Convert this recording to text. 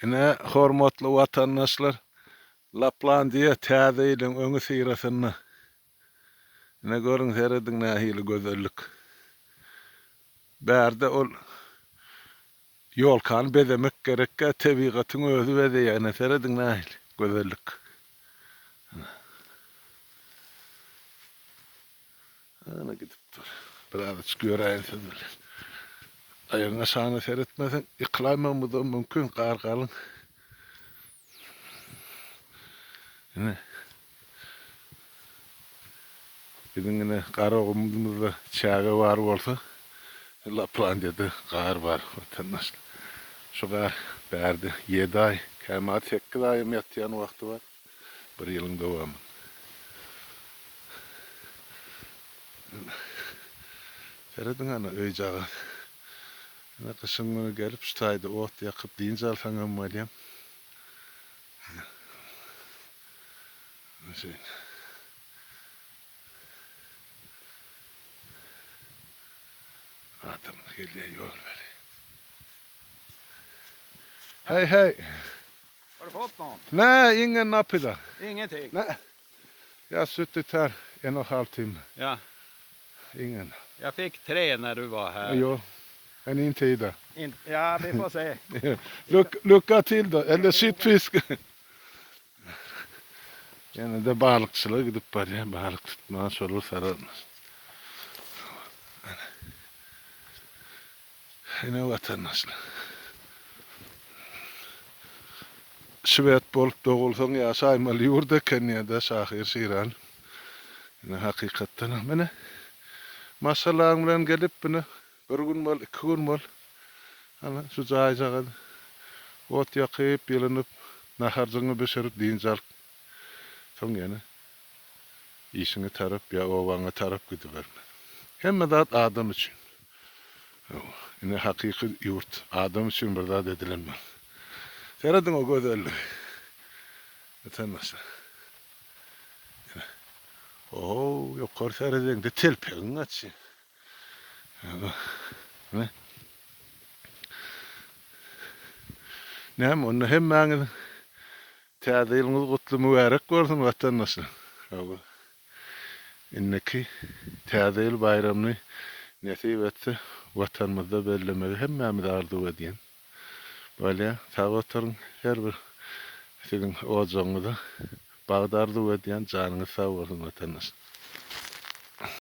Ine, hormatly watandaşlar, Laplandiýa Täze ýylyň öňüsyrasynda. Ine, görüň, serediň nähili gözellik. Bärde ol ýolkany bezemek gerekkä, tebigatyň özi bezeýär. Ine, serediň nähili gözellik. Ine. Ana gidip dur. Birazajyk ýöräýin siz bilen. Aýagyň aşagyna seretmeseň, ýykylaýmagymyzam mümkin, gar galyň. Ine. Biziň ine Garagumumyzda çäge bar bolsa, Laplandiýada gar bar, watandaşlar. Şu gar bärde ýedi aý, kämahal sekiz aýam ýatýan wagty bar. Bir ýylyň dowamynda. Serediň ana öýjagaz. Ine gyşyň güni gelip şu taýda ot ýakyp dynç alsaňam bolýa. Ine şeýle. Adam gelýär ýol beri. Heý heý. Har du fått någon? Nej, ingen napp idag. Ingenting? Nej. Jag har suttit här en och halv timme. Ja. Ingen. Jag fick tre när du var här. Jo, men inte idag. In, ja, vi får se. Lyck, lycka till då, eller sitt fisk. Ýene-de balykçylyga gidip barýar, balyk tutmaga şolar sararmyş. Ine watandaşlar. Şwed bolup dogulsaň ýaşaýmaly ýurt eken diýýär-de şahyr Şiraly. Ine hakykatdanam ine maşgalaň bilen gelip ine bir gün bol, iki gün bol. Ana şu jaýjagaz ot ýakyp, ýylynyp, naharjygyňy bişirip dynç alyp soň ýene Işiňe tarap ýa obaňa tarap gidiberme. Hemme zat adam üçin. Hawa, ine hakyky ýurt. Adam üçin bir zat edilen bolsa. Serediň o gözelligi. Watandaşlar. Ine. Ohow, ýokary seredeňde telpegiň gaçýar. Hawa. Ine. Näme, onda hemmäňiziň Täze ýylyňyz gutly mübärek bolsun watandaşlar. Hawa. Indiki Täze ýyl baýramyny nesip etse Watanymyzda bellemegi hemmämiz arzuw edýän. Bolýa, sag oturyň her bir siziň ojagyňyza bagt arzuw edýän janyňyz sag bolsun watandaşlar.